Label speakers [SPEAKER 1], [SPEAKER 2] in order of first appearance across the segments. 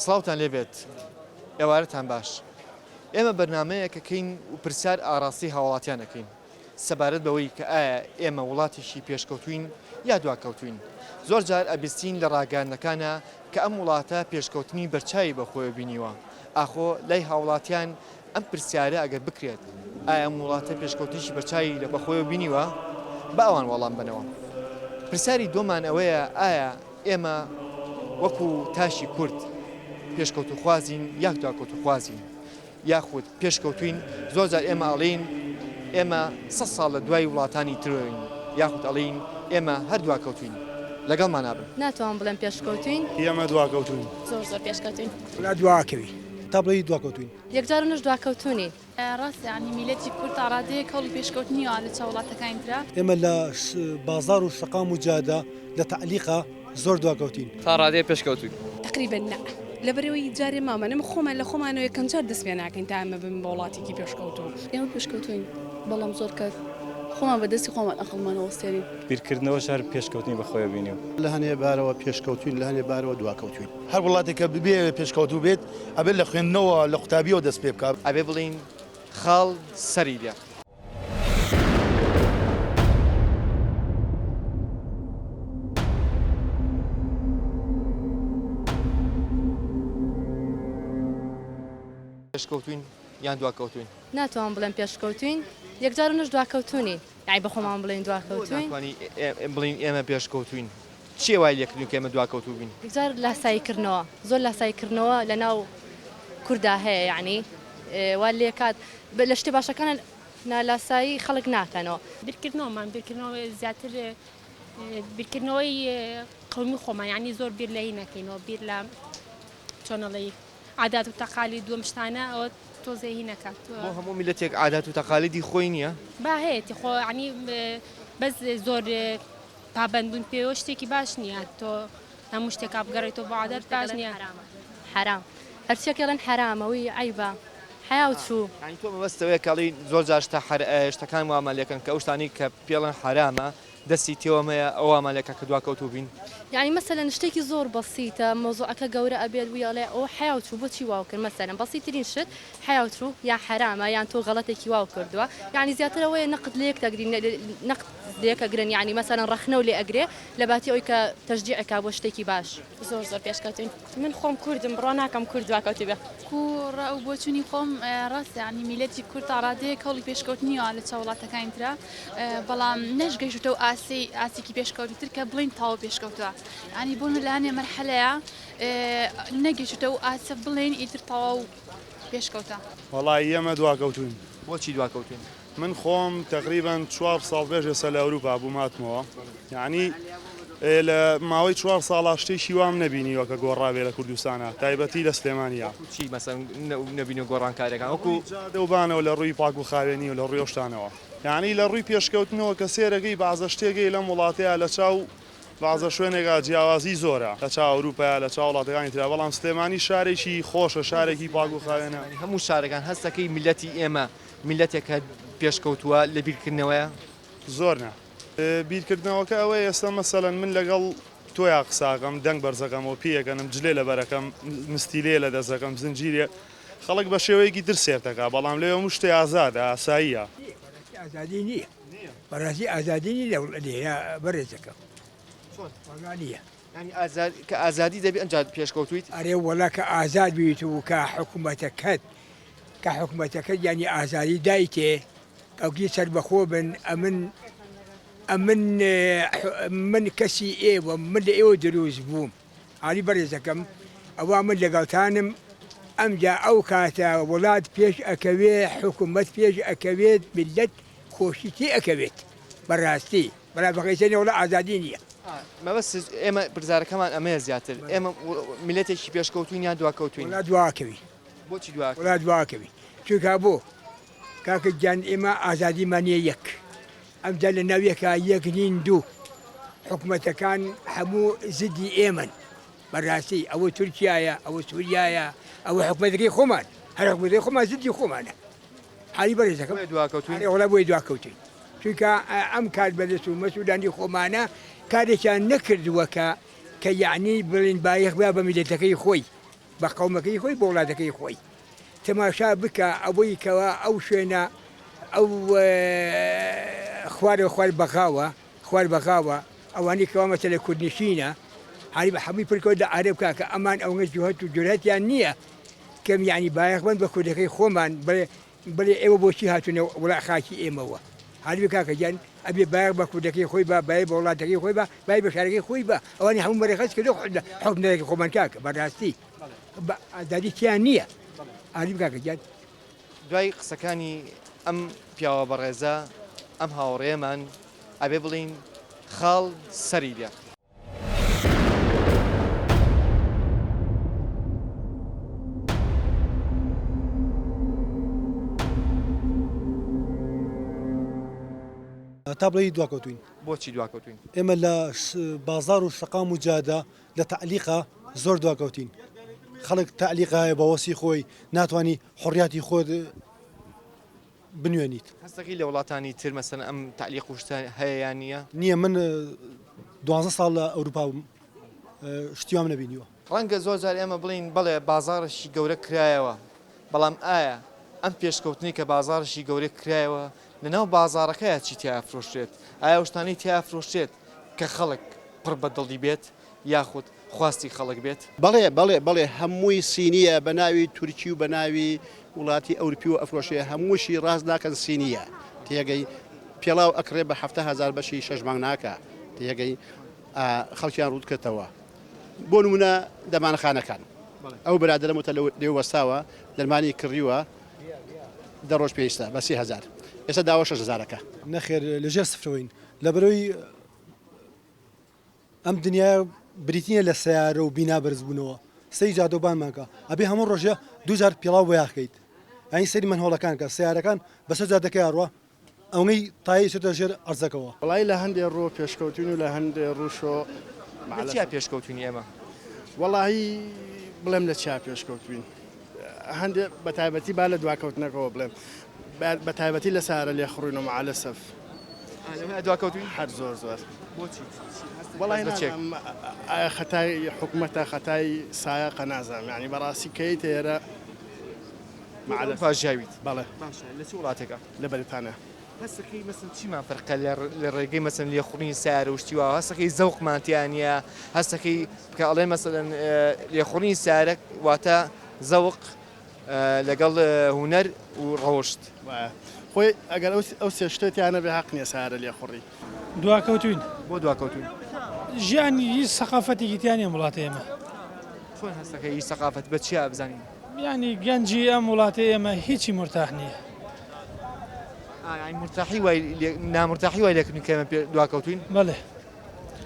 [SPEAKER 1] سڵاوتان لێبێت ئێوارەتان باش ئێمە بەرنامەیەکەکەین و پرسیار ئاڕاستەی هاوڵاتیان ئەکەین سەبارەت بەوەی کە ئایا ئێمە وڵاتێکی پێشکەوتوین یا دواکەوتوین زۆر جار ئەبیستین لە ڕاگەیاندنەکانا کە ئەم وڵاتە پێشکەوتنی بەرچاوی بەخۆیەوە بینیوە ئاخۆ لای هاوڵاتیان ئەم پرسیارە ئەگەر بکرێت ئایا ئەم وڵاتە پێشکەوتنێکی بەرچاوی لە بەخۆیەوە بینیوە؟ با ئەوان وەڵام بەنەوە. پرسیاری دووەمان ئەوەیە ئایا ئێمە وەکو تاشی کورد پێشکەوتوخوازین یا دواکەوتوخوازین یاخود پێشکەوتوین؟ زۆر جار ئێمە ئەڵێین ئێمە سە ساڵ لە دوای وڵاتانی ترۆین یاخود ئەڵێین ئێمە هەر دواکەوتوین. لەگەڵمانا بن.
[SPEAKER 2] ناتوانم بڵێم پێشکەوتوین.
[SPEAKER 3] ئێمە دواکەوتوین.
[SPEAKER 2] زۆر زۆر پێشکەوتوین.
[SPEAKER 4] وەڵا دواکەوین.
[SPEAKER 5] تا بڵێی دواکەوتوین.
[SPEAKER 2] یەکجار منش دواکەوتوو نین.
[SPEAKER 6] ڕاستە یانی میلەتی کورد تا ڕادەیەک هەوڵی پێشکەوتنی یاوە لە چاو وڵاتەکانی ترا.
[SPEAKER 5] ئێمە لە بازاڕ و شەقام و جادە لە تەعلیقا زۆر دواکەوتین.
[SPEAKER 7] تا ڕادەیەک پێشکەوتووین.
[SPEAKER 8] تەقریبەن نا. لەبەرئەوەی جارێ مامان ئێمە خۆمان لە خۆمانەوە یەکەم جار دەست پێ ناکەین تا ئێمە ببین بە وڵاتێکی پێشکەوتوو.
[SPEAKER 9] ئێمە پێشکەوتووین بەڵام زۆر کات خۆمان بە دەستی خۆمان ئەقڵمان ئەوەستێنین.
[SPEAKER 10] بیرکردنەوەش هەر پێشکەوتنی بەخۆیەوە بینیوە.
[SPEAKER 11] لە هەنێ بارەوە پێشکەوتووین لە هەنێ بارەوە دواکەوتووین.
[SPEAKER 3] هەر وڵاتێک کە ببێ پێشکەوتوو بێت ئەبێت لە خوێندنەوە لە قوتابیەوە دەست پێ بکات.
[SPEAKER 1] ئەبێ بڵێین خاڵ سەری دێڕ. پێشکەوتوین یان دواکەوتوین؟
[SPEAKER 2] ناتوانم بڵێم پێشکەوتوین یەکجار منش دواکەوتوو نین یانی بە خۆمان بڵێین دواکەوتوین.
[SPEAKER 1] ناتوانی بڵێین ئێمە پێشکەوتوین چیە وای لێکردوین کە ئێمە دواکەوتوو بین؟
[SPEAKER 2] یەکجار لاسایی کردنەوە زۆر لاسایی کردنەوە لەناو کوردا هەیە یانی وا لێکات لە شتە باشەکان نالاسایی خەڵک ناکەنەوە.
[SPEAKER 12] بیرکردنەوەمان بیرکردنەوە زیاتر بیرکردنەوەی قەومی خۆمان یانی زۆر بیر لە هی نەکەینەوە بیر لە چۆن ئەڵێی عادات و تەقالید و ئەم شتانە ئەوە تۆزێ هی نەکات.
[SPEAKER 1] بۆ هەموو میللەتێک عادات و تەقالیدی خۆی نییە؟
[SPEAKER 12] با هەیەتی خۆ یانی بەس زۆر پابەند بوون پێوە شتێکی باش نییە تۆ هەموو شتێکا بگەڕێیتەوە بۆ عادات باش نییە.
[SPEAKER 2] حەرام هەرچیەک ئەڵێن حەرامە وی عەیبە حەیاو چوو.
[SPEAKER 1] یانی تۆ مەبەستت ئەوەیە کە ئەڵێی زۆر جار شتە شتەکان وامان لێکەن کە ئەو شتانەی کە پێڵێن حەرامە دەستی تێوە مەیە ئەوە وامان لێکا کە دواکەوتوو بین.
[SPEAKER 2] یانی مەسەلەن شتێکی زۆر بەسیتە مەوزوعەکە گەورە ئەبێت وی ئەڵێ ئەوە حەیاو چوو بۆچی واو کرد مەسەلەن بەسیترین شت حەیاو چوو یان حەرامە یان تۆ غەڵەتێکی واو کردووە یانی زیاتر ئەوەیە نەقد لەیەک دەگری نەقد لەیەک ئەگرن یانی مەسەلەن ڕەخنەو لێ ئەگرێ لەباتی ئەوەی کە تەشجیع کا بۆ شتێکی باش.
[SPEAKER 13] زۆر زۆر پێشکەوتوین. من خۆم کوردم بڕوا ناکەم کورد دواکەوتوو بێ.
[SPEAKER 6] کو ڕا و بۆچونی خۆم ڕاستە یانی میلەتی کورد تا ڕادەیەک هەوڵی پێشکەوتنی یاوە لە چاو وڵاتەکانی ترا بەڵام نەشگەیشتوتە و ئاسی ئاستێکی پێشکەوتوتر کە بڵێین تەواو پێشکەوتوە یانی بۆ لە هەنێ مەرحەلەیە نەگەیشتوتە و ئاستە بڵێین ئیتر تەواو پێشکەوتە.
[SPEAKER 3] وەڵایی ئێمە دواکەوتوین.
[SPEAKER 1] بۆچی دواکەوتوین؟
[SPEAKER 3] من خۆم تەقریبەن چوار ساڵ پێش ئێستا لە ئەوروپا بووم هاتمەوە یعنی لە ماوەی چوار ساڵا شتێکی وام نەبینیوە کە گۆڕابێ لە کوردستانە تایبەتی لە سلێمانیا
[SPEAKER 1] چی مەسەن نەبینی گۆڕانکاریەکان وەکو
[SPEAKER 3] جادە و بانەوە لە ڕووی پاک و خاوێنی و لە ڕووی ئەو شتانەوە یعنی لە ڕووی پێشکەوتنەوە کە سێرەکەی بەعزە شتێکەی لەم وڵاتەیە لە چاو بەعزە شوێنێکا جیاوازی زۆرە لە چاو ئەوروپا لە چاو وڵاتەکانی ترا بەڵام سلێمانی شارێکی خۆشە شارێکی پاک و خاوێنە.
[SPEAKER 1] هەموو شارەکان هەستەکەی میللەتی ئێمە میللەتێکە پێشکەوتووە لە بیرکردنەوەیە؟
[SPEAKER 3] زۆر نا. بیرکردنەوەکە ئەوەیە ئێستا مەسەلەن من لەگەڵ تۆیا قسە ئەکەم دەنگ بەرزەکەمەوە پێیەکەنم جلێ لەبەرەکەم مستیلەیە لە دەستەکەم زنجیرێ خەڵک بە شێوەیەکی تر سێرتەکا بەڵام لەوێ هەموو شتێ ئازادە ئاساییە.
[SPEAKER 4] بەڕاستی ئازادی نییە. بەڕاستی ئازادی نییە لە لێرە بەڕێزەکەم.
[SPEAKER 1] چۆن؟
[SPEAKER 4] وەڵا نییە.
[SPEAKER 1] یانی ئازاد کە ئازادی دەبی ئەنجا پێشکەوتوویت؟
[SPEAKER 4] ئەرێ وەڵا کە ئازاد بیت و کە حکوومەتەکەت کە حکومەتەکەت یانی ئازادی دایتێ ئەوکی سەربەخۆ بن ئەمن ئەمن من کەسی ئێوە من لە ئێوە دروست بووم عالی بەڕێزەکەم ئەوە من لەگەڵتانم ئەمجا ئەو کاتە وڵات پێش ئەکەوێ حکومەت پێش ئەکەوێت میللەت خۆشی تێ ئەکەوێت بەڕاستی بەڵام بەقەیسەری وڵا ئازادی نییە.
[SPEAKER 1] مەبەست ئێمە پرسیارەکەمان ئەمەیە زیاتر ئێمە میللەتێکی پێشکەوتوین یان دواکەوتوین؟
[SPEAKER 4] وڵا دواکەوین.
[SPEAKER 1] بۆچی دواکەوین؟
[SPEAKER 4] وەڵا دواکەوین چونکە بۆ کاکە گیان ئێمە ئازادیمان نیە یەک ئەمجا لە ناو یەکا یەک نین دوو حکومەتەکان هەموو زدی ئێمەن بەڕاستی ئەوە تورکیایە ئەوە سوریایە ئەوە حکومەتەکەی خۆمان هەر حکومەتەکەی خۆمان زدی خۆمانە حالی بەرێزەکەم
[SPEAKER 1] بۆیە دواکەوتوین؟
[SPEAKER 4] ئەرێ وەڵا بۆیە دواکەوتوین چونکە ئەم کار بەدەست و مەسئولانی خۆمانە کارێکیان نەکردووە کە کە یەعنی بڵێن بایەخ بیا بە میللەتەکەی خۆی. بە قەومەکەی خۆی بۆ وڵاتەکەی خۆی تەماشا بکە ئەوەی کەوا ئەو شوێنە ئەو خوارەوە خوار بەغاوە خوار بەغاوە ئەوانەی کەوا مەسەلە کوردنشینە هەری بە حەمووی پرکەوە لە عەرەب کاکە ئەمان ئەوەنگە جوهەت و جورەتیان نییە کەم یعنی بایەخ بن بە کوردەکەی خۆمان بڵێ بڵێ ئێوە بۆچی هاتوونە وڵا خاکی ئێمەوە هەربێ کاکە گیان ئەبێ بایەخ بە کوردەکەی خۆی با بای بە وڵاتەکەی خۆی با بای بە شارەکەی خۆی با ئەوانی هەموو مەرەخەس کردو حوکمدارێکی خۆمان کاکە بەڕاستی بە ئازادی تیا نییە ئاری کاکە گیان.
[SPEAKER 1] دوای قسەکانی ئەم پیاوە بەڕێزە، ئەم هاوڕێیەمان، ئەبێ بڵێین خاڵ سەری دێڕ.
[SPEAKER 5] تا بڵێی دواکەوتوین.
[SPEAKER 1] بۆچی دواکەوتوین؟
[SPEAKER 5] ئێمە لە بازاڕ و شەقام و جادە لە تەعلیقا زۆر دواکەوتین خەڵک تەعلیقایە بە وەسی خۆی ناتوانی حڕیاتی خۆت بنوێنیت.
[SPEAKER 1] هەستەکەی لە وڵاتانی تر مەسەلەن ئەم تەعلیق و شتە هەیە یان نییە؟
[SPEAKER 5] نییە من دوانزە ساڵ لە ئەوروپا بووم شتی وام نەبینیوە.
[SPEAKER 1] ڕەنگە زۆر جار ئێمە بڵێین بەڵێ بازاڕێکی گەورە کرایەوە، بەڵام ئایا ئەم پێشکەوتنەی کە بازاڕێکی گەورە کرایەوە لەناو بازاڕەکەیا چی تیا ئەفرۆشرێت؟ ئایا ئەو شتانەی تیا ئەفرۆشرێت کە خەڵک پڕ بە دڵی بێت یاخود خواستی خەڵک بێت؟
[SPEAKER 11] بەڵێ بەڵێ بەڵێ هەمووی سینیە بە ناوی تورکی و بە ناوی وڵاتی ئەورپیوە ئەفرۆشێ هەمووشی ڕاست ناکەن سینیە تێگەی پێڵاو ئەکڕێ بە 7000 بەشی شەش مانگ ناکا تێگەی خەڵکیان ڕووت کردەوە بۆ نمونە دەمانخانەکان ئەو برادەرە متە لێ وەستاوە دەرمانی کڕیوە دە ڕۆژ پێویستە بە 3000 ئێستا داوە 6000ەکە.
[SPEAKER 5] نەخێر لەژێر سفرەوەین لەبەرەوەی ئەم دنیایە بریتی نیە لە سەیارە و بینا بەرزبوونەوە سەیری جادەوبانمان کە ئەبێ هەموو ڕۆژێ دووجار پێڵاو بۆیاخ کەیت یانی سەیری مەنهۆڵەکان کە سەیارەکان بەسەر جادەکەیا ڕوا ئەونەی تایەی چێتە ژێر عەرزەکەوە.
[SPEAKER 3] وەڵایی لە هەندێ ڕووە پێشکەوتوین و لە هەندێ ڕووشۆ
[SPEAKER 1] لە چیا پێشکەوتوین ئێمە؟
[SPEAKER 3] وەڵایی بڵێم لە چیا پێشکەوتوین هەندێ بە تایبەتی با لە دواکەوتنەکەوە بڵێم بە تایبەتی لە سارە لێخوڕین و مەعەلەسەف
[SPEAKER 1] دواکەوتوین
[SPEAKER 3] هەر زۆر زۆر
[SPEAKER 1] بۆچی
[SPEAKER 3] وەڵای نازانم ئایا خەتای حکومەتە خەتای سایەقە نازانم یانی بەڕاستی کە یەیتە ئێرە مەعەلەسەف
[SPEAKER 1] پاژاویت
[SPEAKER 3] بەڵێ
[SPEAKER 1] باشە لە چ وڵاتێکە
[SPEAKER 3] لە بەریتانیا
[SPEAKER 1] هەستەکەی مەسن چیمان فەرقە لە ڕێگەی مەسن لێخوڕینی سەیارە و شتی وا هەستەکەی زەوقمان تیا نییە هەستەکەی کە ئەڵێ مەسەلەن لێخوڕینی سەیارە واتە زەوق لەگەڵ هونەر و ڕەوشت.
[SPEAKER 3] وایە خۆی ئەگەر ئەو سێ شتە تیا نەبێ هەق نییە سەیارە لێخوڕی.
[SPEAKER 7] دواکەوتوین.
[SPEAKER 1] بۆ دواکەوتوین؟
[SPEAKER 7] ژیانی هیچ سەقافەتێکی تیا نیە ئەم وڵاتەی ئێمە.
[SPEAKER 1] چۆن هەستەکەی هیچ سەقافەت بە چیا بزانین؟
[SPEAKER 7] یانی گەنجی ئەم وڵاتەی ئێمە هیچی مورتاح نییە.
[SPEAKER 1] ئا یانی مورتاحی وای لێ نامورتاحی وای لێکردوین کە ئێمە پێ دواکەوتوین؟
[SPEAKER 7] بەڵێ.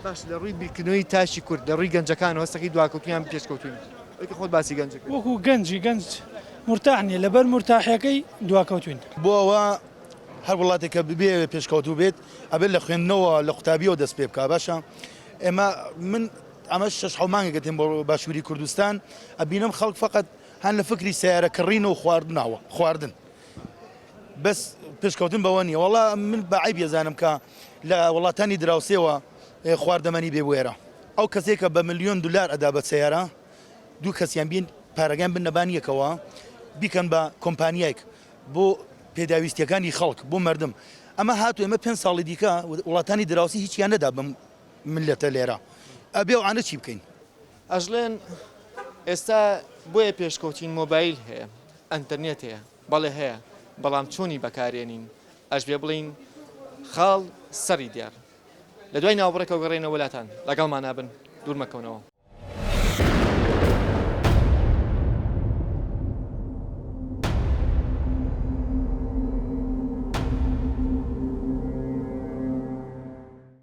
[SPEAKER 1] باش لە ڕووی بیرکردنەوەی تاکی کورد لە ڕووی گەنجەکانەوە هەستەکەی دواکەوتوین یان پێشکەوتوین؟ ئەوەی کە خۆت باسی گەنج کرد.
[SPEAKER 7] وەکوو گەنجی گەنج مورتاح نییە لەبەر مورتاحیەکەی دواکەوتوین.
[SPEAKER 14] بۆ ئەوە هەر وڵاتێک کە بێەوێ پێشکەوتوو بێت ئەبێت لە خوێندنەوە لە قوتابیەوە دەست پێ بکا باشە ئێمە من ئەمە شەش حەو مانگێکە دێم بۆ باشووری کوردستان ئەبینم خەڵک فقط هەن لە فکری سیارە کڕین و خواردنەوە خواردن بەس پێشکەوتن بەوە نییە وەڵا من بە عیب یەزانم کە لە وڵاتانی دراوسێوە خواردەمەنی بێ بوێرە ئەو کەسێک کە بە ملیۆن دلار ئەدا بە سیارە دوو کەسیان بین پارەکان بن نەبان یەکەوە بیکەن بە کۆمپانیایک بۆ پێداویستیەکانی خەڵک بۆ مردم ئەمە هاتو ئێمە پێ ساڵی دیکە وڵاتانی دراوسی هیچیان نەدا بەم ملەتە لێرە ئەبێ ئەوانە چی بکەین؟
[SPEAKER 1] ئەشڵێن ئێستا بۆیە پێشکەوتین مۆبایل هەیە ئەنتەرنێت هەیە بەڵێ هەیە بەڵام چۆنی بەکارێنین ئەشبێ بڵێین خاڵ سەری دێڕ لە دوای ناوبڕێکەوە گەڕێنەوە لاتان لەگەڵمانا بن دوور مەکەونەوە.